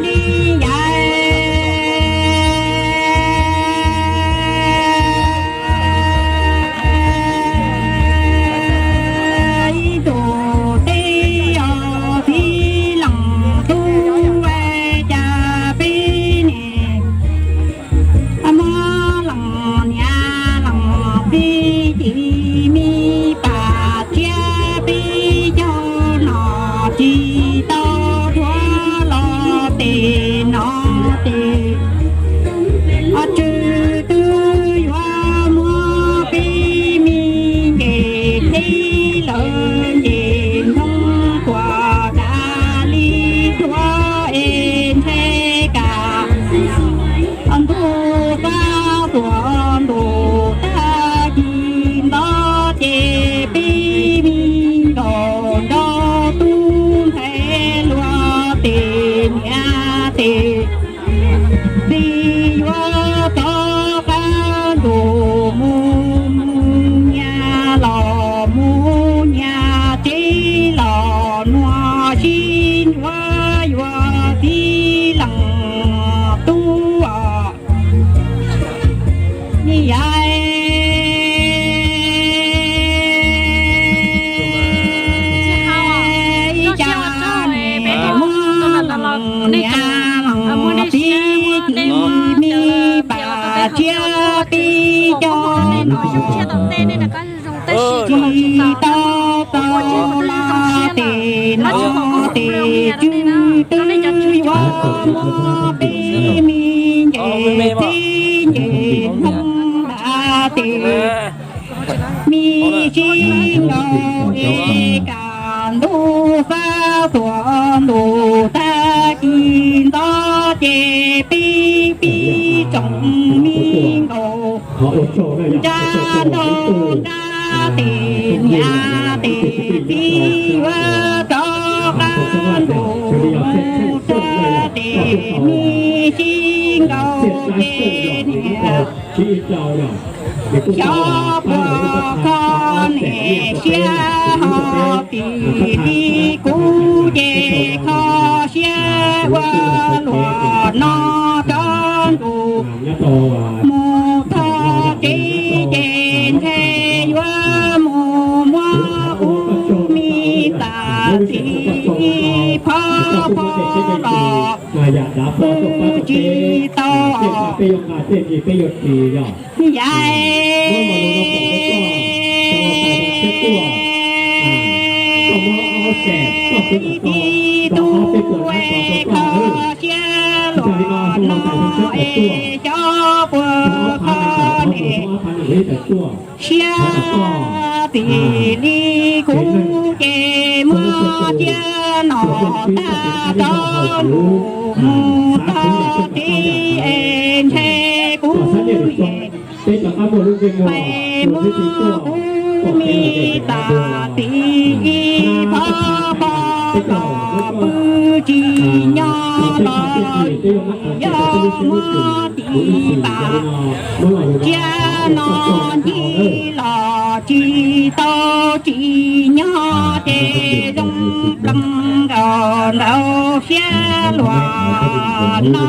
Li yam ib tug teb os txiv leej tub, ua cas peb niam muab leej niam leej txiv ces me pam thiab peb caug no tsis tau dhuav los tes no ces, o, tswv twb yuav muab peb me nqes teb lawv nqes ntoo tuaj tas li dhuav es ntshe kam ntuj fab tuaj ntuj tag kis ntawd ces peb me nkaus nrog tub ntxhais luag tes niam tes txiv yuav rov qab ntuj mus, mus nyas los mus nyas tsev los nuav sib ncuav yuav txiv leej tub os. Ni yam ib cas muab leej niam leej txiv ces me pam thiab peb caug no tsis tau tau los tes no ces tswv twb yuav muab peb me nqes teb nqes ntoo tas tes me sib nkaus es kam ntuj fab tuaj ntuj tag kis ntawd ces peb peb tsoom me nkaus nrab nrog nrab tes niam tes txiv yuav rov qab ntuj mus rau tes me sib nkaus ces niam xyov puas kho niam siab ho tim li kuv ces kho siab ua luaj no rov ntuj mus txog tsev ces ntshe yuav mus muab kuv me txiv phob phob los pw tsis tau. Yam tib tug kho siab luaj no es xyov puas kho niam siab tim li kuv ces muab tsiab no tag rov ntuj mus txog tsev es ntshe kuv yeej pais muab kuv me txiv phob phob los pw tsis nyob los yog muab tis pas tsiab no ncig los tsis tau tsis nyob ces zoo plees nkaus ntawd siab luaj no.